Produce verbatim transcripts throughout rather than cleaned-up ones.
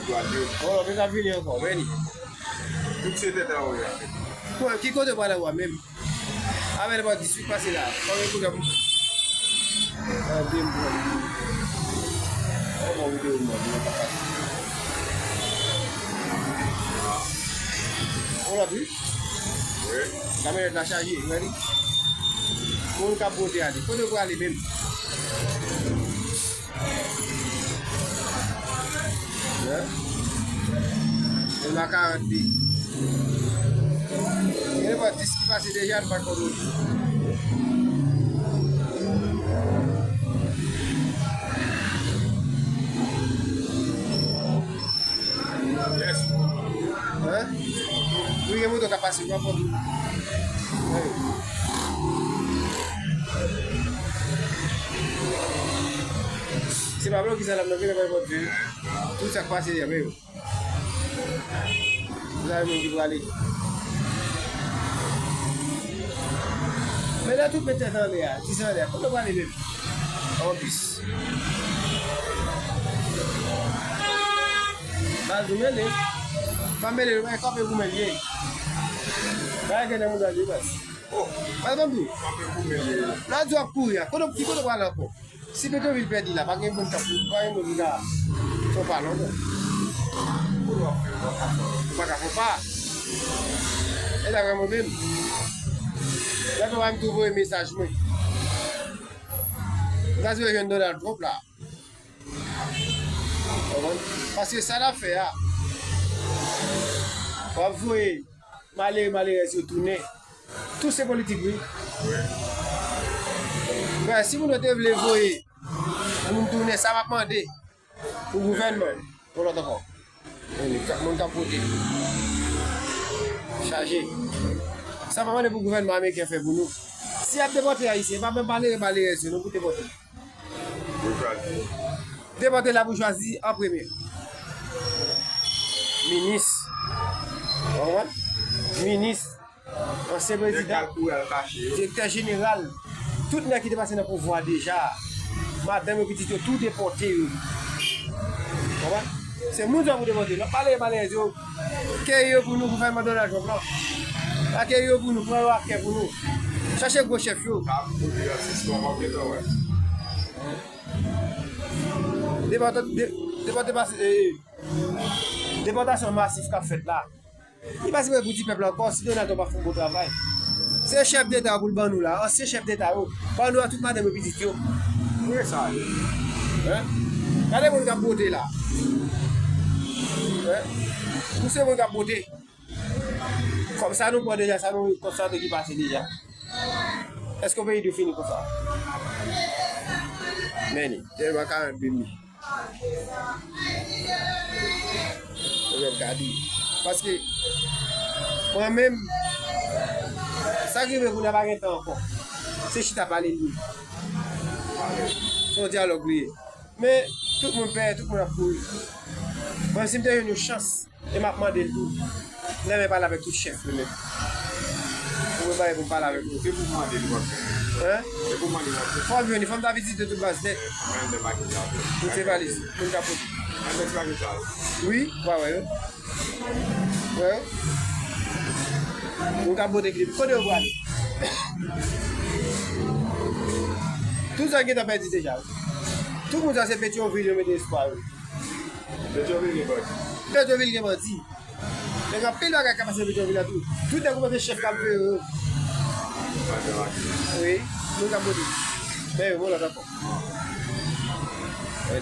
Bon, nou ka vini ankò, men li. Tout se tèt anwo a. Bon, ki kote w prale a menm? Avè, li pa diswit pase la. Kòman pou gade? An de mwa. An bon videyo mwen, mwen pa pase. On lòt, wi. Wi. Kamyonèt la chaje, ready? Moun k ap pote ale. Kote w prale menm? Hein? L pa karant de. Gen nenpòt dis ki pase deja, l pa konnen. Yes. Hein? Wi, gen moto k ap pase, w ap pran tou. Wi. Se pa blokis la, non, gen lè pa pòt vye. Tout sa k pase, men yo. Sa moun ki prale. Men lè tout met tèt anlè a, ti se anlè a, kote w prale menm? An bis. Baz ou mele. Pa mele, men kòpe goumen l ye. Bagay gen nan mouda li, baz. Oh, pa tann tou. Kòpe goumen l ye. La di w ap kouri a. Kote, ki kote w prale ankò? Si Petyonvil pèdi la, pa gen moun k ap, pa gen moun ki ka fè w pa non. Kote w ap fè w pa fè w pa. Ou pa ka fè w pa. E ta vrèman menm. Lè fè w pa m tou voye mesaj mwen. Ou ta sipoze jwenn Donald Trump la. Konprann? Paske sa l ap fè a, w ap voye malere, malerèz yo tounen. Tout se politik, wi. Frè, si moun yo te vle voye moun tounen, sa m ap mande pou gouvènman, pou lòt ankò. Moun k ap, moun k ap pote. Chaje. Sa m ap mande pou gouvènman ameriken fè pou nou. Si y ap depòte Ayisyen, pa menm malere, malerèz yo, non, pou depòte. Boujwazi. Depòte laboujwazi an premye. Minis. Ou konprann? Minis. Ansyen prezidan. Nèg k al kouri al kache yo. Direktè jeneral. Tout nèg ki te pase nan pouvwa deja. Madanm yo, pitit yo, tou depòte yo. Konprann? Se moun sa pou depòte. Lòt malere, malerèz yo, keyi yo pou nou, gouvènman Donald Trump lan. Pa keyi yo pou nou, pran yo ak kè pou nou. Chache gwo chèf yo. Sa ap koute asistan w ap gentan wè. Depòta-, de-, depòte-, eh, depòtasyon masif k ap fèt la. Li pa sipoze pou ti pèp la ankò, si Donald Trump ap fè yon bon travay. Se chèf deta yo pou l ban nou la, ansyen chèf deta yo. Ban nou a tout madanm yo, pitit yo. Pou sa ye. Hein? Gade moun k ap pote la. Hein? Pou se moun k ap pote. Kòm sa nou pran deja, sa nou konstate ki pase deja. Èske peyi dwe fini konsa? Men li, tèlman karant bin li. Mwen menm gade. Paske, mwen menm, sa ki rive kounye a pa gen tan ankò. Se chita pale li ye. Se yon dyalòg li ye. Men, tout moun pè, tout moun ap kouri. Mwen, si m te jwenn yon chans, e m ap mande l tou. Mwen renmen pale avèk tout chèf yo nèt. Ou mwen pale pou m pale avèk yo. Se pou mande l w ap fè. Hein? Se pou mande l w ap fè. Fò m jwenn li, fò m ta vizite tout baz nèt. Mwen, m te pa gen sa. Ou se valiz, moun ka pote. Mwen, m te pa gen sa. Wi, w a wè yo. Wè yo. Moun ka pote klip. Kote yo prale? Tout sa gentan pèdi deja. Tout moun sa se Petyonvil yo mete espwa yo. Petyonvil gen bandi. Petyonvil gen bandi. Men gen anpil bagay k ap pase nan Petyonvil la tou. Tout nèg ou panse chèf k ap veye yo. Wi, nou k ap pote. Men yo, bon lòt ankò. Wi.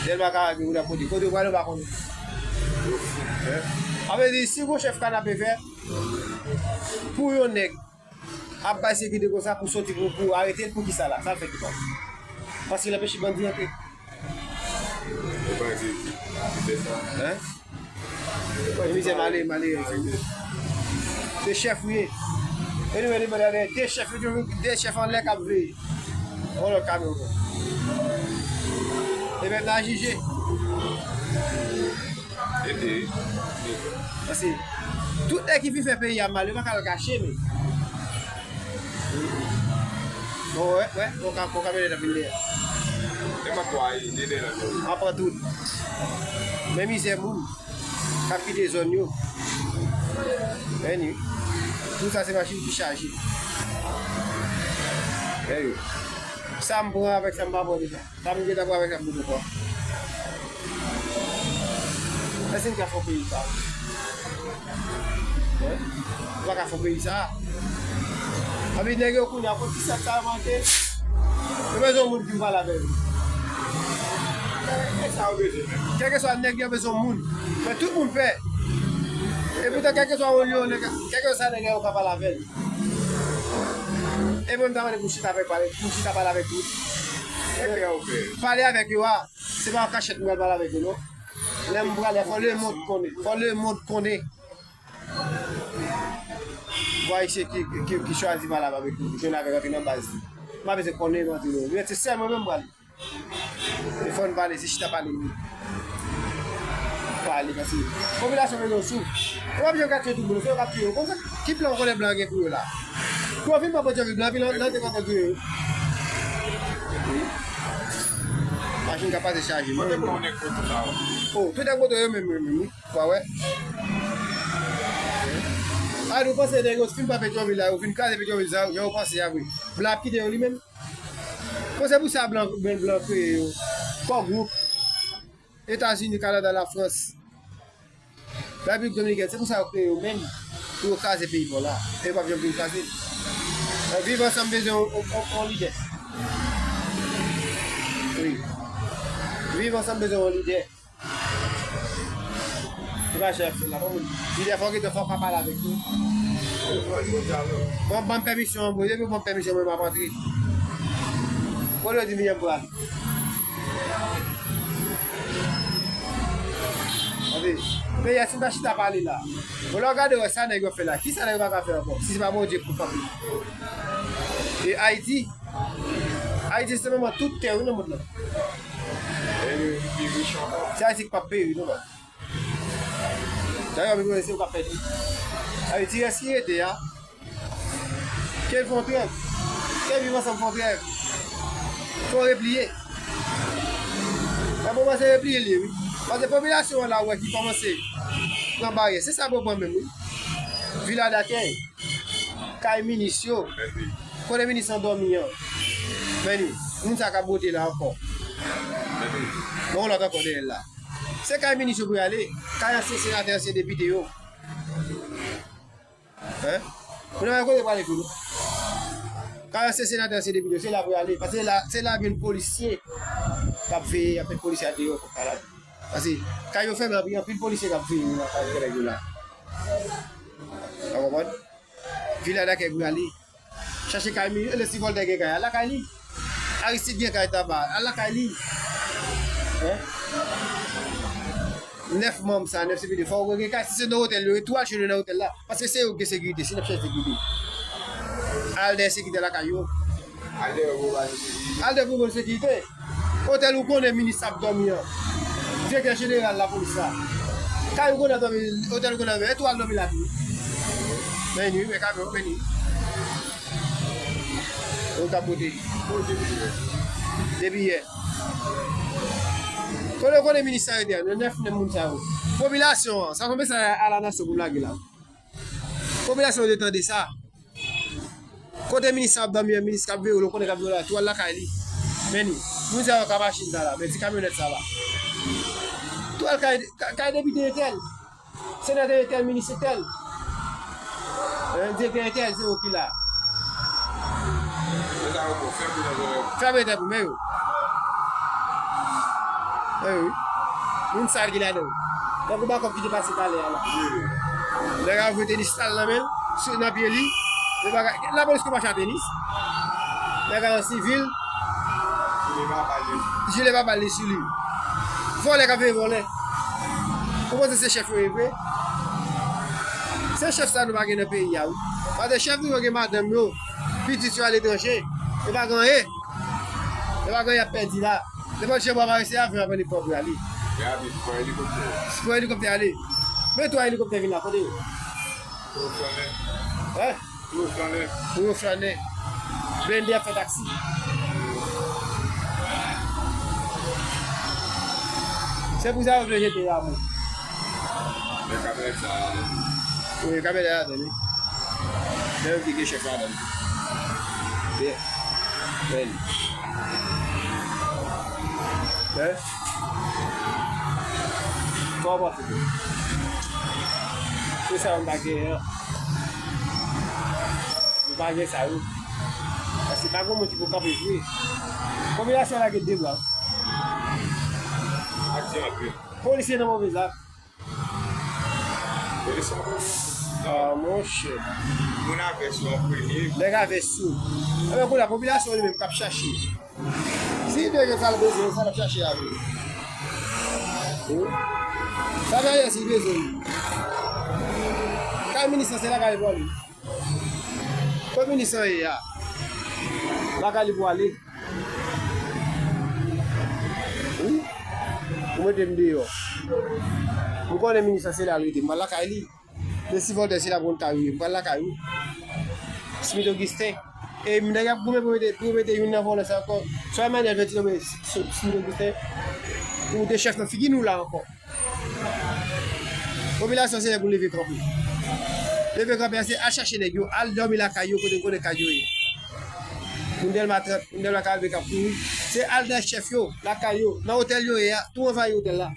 Dèlma Karayib, moun ap pote. Kote yo prale, yo pa konnen. Sa vle di, si gon chèf kanapevè, pou yon nèg ap bay sekirite konsa pou soti pou, pou arete l, poukisa la? Sa l fè ki pa? Paske l anpeche bandi antre. E bandi ki, ki fè sa. Hein? E mizè male, male. Se chèf ou ye. E nou, e nou, de chèf, de chèf anlè k ap veye. On lòt kamyon. E menm la jije. Ede. Paske tout nèg ki fin fè peyi a mal, yo pa ka al kache, men. Bon, wè, wè, bon, ka, bon, kamyonèt ap vin dèyè. M ap pran tout. Men mizè moun k ap kite zòn yo. Men ni. Tout sa se machin ki chaje. Men yo. Sa m pran avèk sa m pa pran deja. Sa m gentan pran avèk sa m gentan pran. Èske n ka fè peyi sa? Wi. Ou pa ka fè peyi sa. Anpi nèg yo kounye a, pou ti sèt sa yo manke, yo bezwen yon moun ki pale avè yo. E sa yo bezwen menm. Kèlkeswa nèg yo bezwen yon moun. Men tout moun pè. E poutan, kèlkeswa yon yo, nèg, kèlkeswa nèg yo ka pale avè l. E mwen, m ta mande pou chita avèk pale, pou chita pale avèk tout. Pale avèk yo a. Se pa an kachèt mwen pral pale avèk yo, non. Lè m prale, fò lemonn konnen. Fò lemonn konnen. Vwa ayisyen ki, ki, ki chwazi pale avèk nou, jwenn avèk antre nan baz li. M pa bezwen konnen nou antre nou. Men se sèl mwen menm m prale. E fò n pale, se chita pale wi. Pale, paske popilasyon bezwen souf. Yo p ap janm ka tiye tout moun, se yo k ap tiye yo. Konsa, ki plan w konnen blan gen pou yo la? Pou yo vin pran pwodui blan, vin nan te kontan touye yo. Machin ka pase chaje. Kote pran nèg moto sa yo? Oh, tout nèg moto yo menm, menm, menm, wi. Ou pa wè? A, nou panse nèg yo fin pran Petyonvil la, yo fin kraze Petyonvil, sa, jan yo panse a vre. Blan ap kite yo li menm. Bon, se pou sa blan, blan, blan kreye yo. Kò gwoup. Etazini, Kanada, Lafrans, Repiblik Dominikèn, se pou sa yo kreye yo menm, pou yo kraze peyi pa w la. E yo p ap janm vin kraze. Viv ansanm bezwen yon, yon, yon, yon lidè. Wi. Viv ansanm bezwen yon lidè. Se pa jan y ap fè l la, pa moun. Lidè fò gentan, fò w ka pale avèk yo. Bon, ban m pèmisyon, bon, depi w ban m pèmisyon, mwen m ap antre. Bon, yo di m, m pral. Tande, peyi a, si n ta chita pale la. Bon, lè w gade, wè sa nèg yo fè la. Kisa nèg yo pa ka fè ankò? Si se pa Bondye k pou kanpe. E Ayiti, Ayiti se menm tout tè yo nan mond lan. Se Ayiti k p ap peri, non, non. Dayè, m konnen se yo k ap pèdi. Ayiti rès ki rete a. Ke l fè yon trèv. Ke Viv Ansanm fè yon trèv. Fò repliye. Sa bon, panse repliye l ye, wi. Paske popilasyon an la, wè, ki kòmanse pran baryè. Se sa bon pran menm, wi. Vila dakèy. Kay minis yo. Kote minis an dòmi an. Men ni, moun sa k ap bwote la ankò. Bon, lòt ankò dèyè l la. Se kay minis yo pou y ale. Kay ansyen senatè, ansyen depite yo. Hein? Moun nan kote prale tou, non? Kay ansyen senatè, ansyen depite, se la pou y ale. Paske la, se la gen polisye k ap veye, y ap met polisye a deyò pou pa la. Paske kay yo fèmen, anpil, anpil polisye k ap veye yo nan kay nèg yo la. Ou konprann? Vila dakèy pou y ale. Chache kay minis, e si Voltè gen kay, al lakay li. Aristide gen kay taba, al lakay li. Hein? Nèf manm sa, nèf sekirite, fò yo gen kay. Si se nan otèl yo ye tou, al chene nan otèl la. Paske se yo ki gen sekirite, se n ap chèche sekirite. Al dèyè sekirite lakay yo. Al dèyè pou yo ba yo sekirite. Al dèyè pou yo ba yo sekirite. Otèl ou konnen minis ap dòmi an. Direktè jeneral lapolis la. Kay ou konnen ap dòmi, otèl ou konnen ap dòmi, e tou al dòmi la tou. Men ni, men kamyon, men ni. Yo t ap pote. Depi yè. Kote w konnen minis sa rete a? Nan nèf, nèf moun sa yo. Popilasyon an, sa konbyen sa a la nasyon pou m lage la? Popilasyon an te tande sa. Kote minis sa ap dòmi an, minis k ap veye w, l konnen k ap veye w la, tou al lakay li. Men ni, moun sa yo ka machin sa la, men ti kamyonèt sa la. Tou al kay, kay, kay depite entèl. Senatè entèl, minis entèl, eh, direktè entèl, se yo ki la. Fèmen tèt pou men yo. Eh wi. Moun sal ki ladan yo. Tankou Bakòp ki te pase talè a la. Nèg la voye tenis sal nan men l, sou, nan pye li. Lapolis konn mache a tenis. Nèg la an sivil. Jile pa bal li sou li. Vòlè k ap veye vòlè. Ou panse se chèf yo ye vre? Se chèf sa nou pa gen nan peyi a, wi. Paske chèf nou yo gen madanm yo, pitit yo aletranje. Yo pa gen anyen. Yo pa gen anyen y ap pèdi la. Nenpòt jan bò parese a, avan li pran pou ale. Pran elikoptè. Pran elikoptè ale. Men twa elikoptè vin la, kote yo? Hein? Pou yo flannen. Pou yo flannen. Blende ap fè taksi. Se pou sa yo vle jete Rameau. Men kamyonèt sa a, wi, kamyonèt la ladan, wi. Men yo ki gen chèf ladan. Byen. Men. Hein? Kòman w panse tou? Se sa yo pa genyen an. Nou pa gen sa yo. Paske pa gen moun ki pou kanpe vre. Popilasyon lage de bra. Aksyon anpil. Polisye nan move zak. Polisye nan move zak. Ah, monchè. Moun avè sou an premye. Nèg avè sou. Ebyen, kounye a, popilasyon li menm k ap chache. Si te gen sa l bezwen, sa l ap chache a vre. Wi. Sa dayè si l bezwen. Kay minis lan se lakay li pou ale. Kot minis lan ye a? Lakay li pou ale. Wi. Ou mete m deyò. M konnen minis lan se la l rete. M pral lakay li. Mesi Voltaire, se la pou konn kay ou ye. M pral lakay ou. Smith Augustin. E m nèg ap goumen pou mete, pou mete youn nan vòlè sa ankò. Swa Emmanuel Ventinon, men Smith Augustin. Ou te chèf nan figi nou la ankò. Popilasyon se lè pou leve kanpe. Leve kanpe a se al chache nèg yo, al dòmi lakay yo kote n konnen kay yo ye. Moun Dèlma trant, moun Dèlma karant de k ap kouri. Se al nan chèf yo, lakay yo, nan otèl yo ye a, tou anvayi otèl la.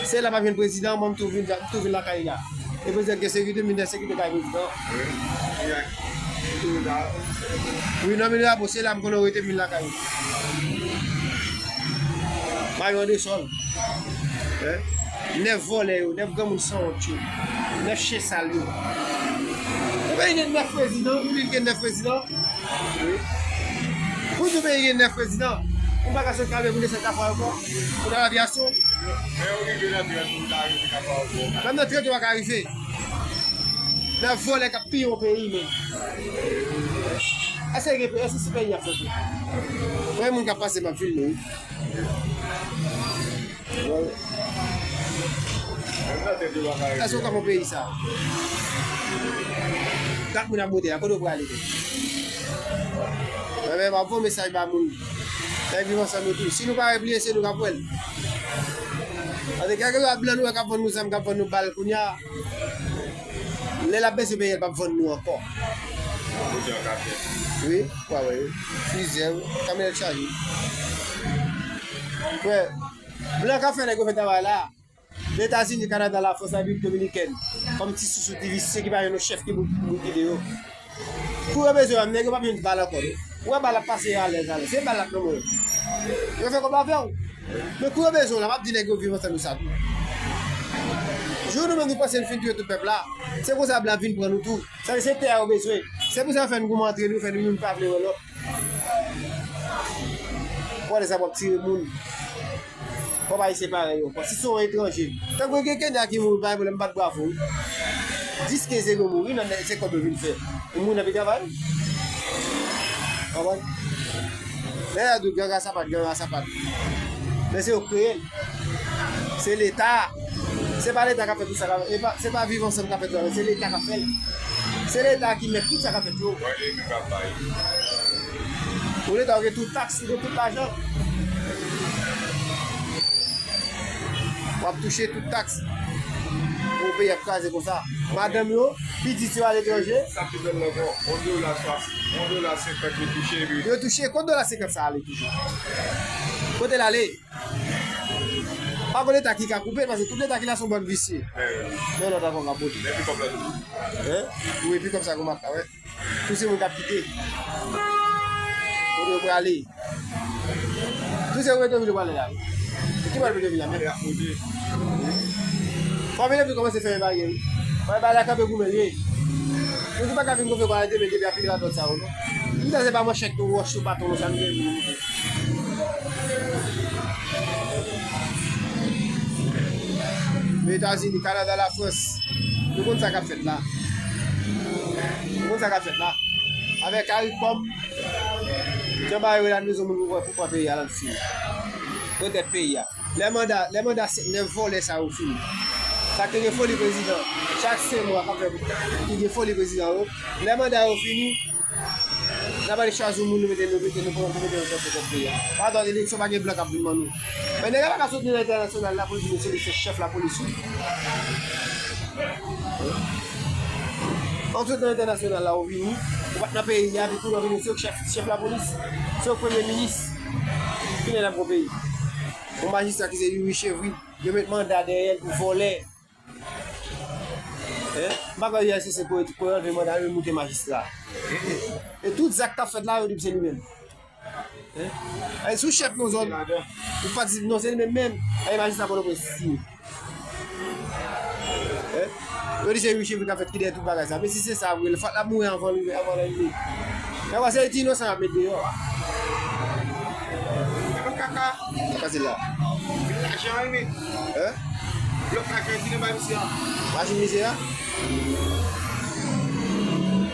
Se la m ap jwenn prezidan, mwen m tou vin, m tou vin lakay li a. E prezidan gen sekirite, m vin nan sekirite kay prezidan. Wi, non, men la, bon, se la m konnen w rete, m vin lakay ou. Mayo de sòl. Hein? Nèf vòlè yo, nèf granmoun sanwont yo, nèf chen sal yo. Ebyen, gen nèf prezidan, ou di gen nèf prezidan? Wi. Pou di peyi gen nèf prezidan, ou pa ka sot Kamewoun desann Kafou ankò? Pou nan avyasyon? Men ou rive nan trant, ou ta rive Kafou ankò. Menm nan trant, ou pa ka rive. Nan vòlè k ap piye yon peyi, men. Èske gen, èske si peyi ap soti? Mwen, moun k ap pase, m ap filme, wi. Èske w ka fè peyi sa? Gad moun ap monte la, kote w prale menm? Mwen menm, m ap voye mesaj ba moun. Nèg Viv Ansanm yo tou. Si nou pa repliye, se nou k ap wè l. Paske kèlkeswa blan nou wè k ap vann nou zam, k ap vann nou bal kounye a, lè l ap bezwen peye, l p ap vann nou ankò. Wi, w a wè, wi. Plizyè, wi. Kamyonèt chaje. Frè, blan k ap fè nèg yo fè travay la. Letazini, Kanada, Lafrans, Repiblik Dominikèn, kòm ti sousou, ti visye ki pa jwenn yon chèf ki pou, pou kite yo. Kou yo bezwen an, nèg yo p ap jwenn bal ankò, non. Ou wè bal ap pase alèz, alèz. Se bal ap nan men yo. Yo fè kòb avè w. Men kou yo bezwen w la, m ap di nèg yo Viv Ansanm yo sa tou. Jou nou menm nou panse n fin touye tout pèp la, se konsa blan ap vin pran nou tou. Sa se tè a yo bezwen. Se pou sa yo fè n goumen antre nou, fè nou youn pa vle wè lòt. Pwale sa w ap tire moun. Pòp ayisyen parèy yo. Paske si se yon etranje. Tankou gen Kenya ki mouri, bay mwen, m bat bravo, wi. Dis kenz euro mouri, nan se kòb yo vin fè. Yon moun ap travay. Konprann? Lè y a di w ganga sapat, ganga sapat. Men se yo kreye l. Se Leta. Se pa Leta k ap fè tout sa k ap, e pa, se pa Viv Ansanm k ap fè tout sa, se Leta k ap fè l. Se Leta ki mèt tout sa k ap fèt yo. Wè, e pi pa bay. Ou Leta, ou gen tout taks, ou gen tout lajan. W ap touche tout taks. Pou peyi ap kraze konsa. Madanm yo, pitit yo aletranje. Sa pi bèl la ankò, yon dola swa, yon dola senkant yo touche, epi yo touche, kot dola senkant sa ale toujou? Kote l ale? Pa gon Leta ki ka koupe l, paske tout Leta ki la se yon bann visye. Men lòt ankò k ap pote. Hein? Wi, pi kòb sa gon map la, wè. Tout se moun k ap kite. Kote yo prale? Tout se Petyonvil yo prale la, wi. E ki pral Petyonvil la menm? Fò Petyonvil kòmanse fèmen baryè, wi. Fò bagay la kanpe goumen, wi. Nou di pa ka vin gonfle kò a demen depi apil radòt sa yo, non. Tout sa se pa manchèt nou, wòch nou, baton nou, sa nou gen pou nou moute. Men Etazini, Kanada, Lafrans, nou konn sa k ap fèt la. Nou konn sa k ap fèt la. Avèk CARICOM, jan ba yo la, nou bezwen moun pou, pou pran peyi a, l ap fini. Retèt peyi a. Lè manda, lè manda senk, nèf vòlè sa yo fini. Sa k te gen foli prezidan, chak senk mwa k ap fè, ki gen foli prezidan yo, lè manda yo fini, N ap ale chwazi yon moun, nou mete, nou mete, nou pran, nou mete nan tèt peyi a. Pa dwa eleksyon, pa gen blan k ap vin ban nou. Men nèg la pa ka sot nan entènasyonal la pou l di nou se li se chèf lapolis, wi. Ou sot nan entènasyonal la, ou vini, ou pa t nan peyi a, epi kounye a w vini, se ou k chèf, chèf lapolis, se ou k premye minis. Ki nèg l ap gon peyi? Yon majistra ki se Youri Chevry, yo met manda dèyè l pou vòlè. Hein? M pa kwè U L C C pou, pou anlve manda, yo moute majistra. E tout zak k ap fèt la, yo di se li menm. Hein? Ay, si w chèf yon zòn, ou pa di non, se li menm menm. Ay, majistra Pòtoprens, si. Hein? Yo di se Youri Chevry k ap fèt ki dèyè tout bagay sa. Men si se sa vre, fòk l ap mouri anvan li, anvan lè li. Nan pa se ti inosan y ap met deyò. Kaka. Sa pase la. Lajan wi men. Hein? Blòk lajan ki nan bay misye a. Machin misye a?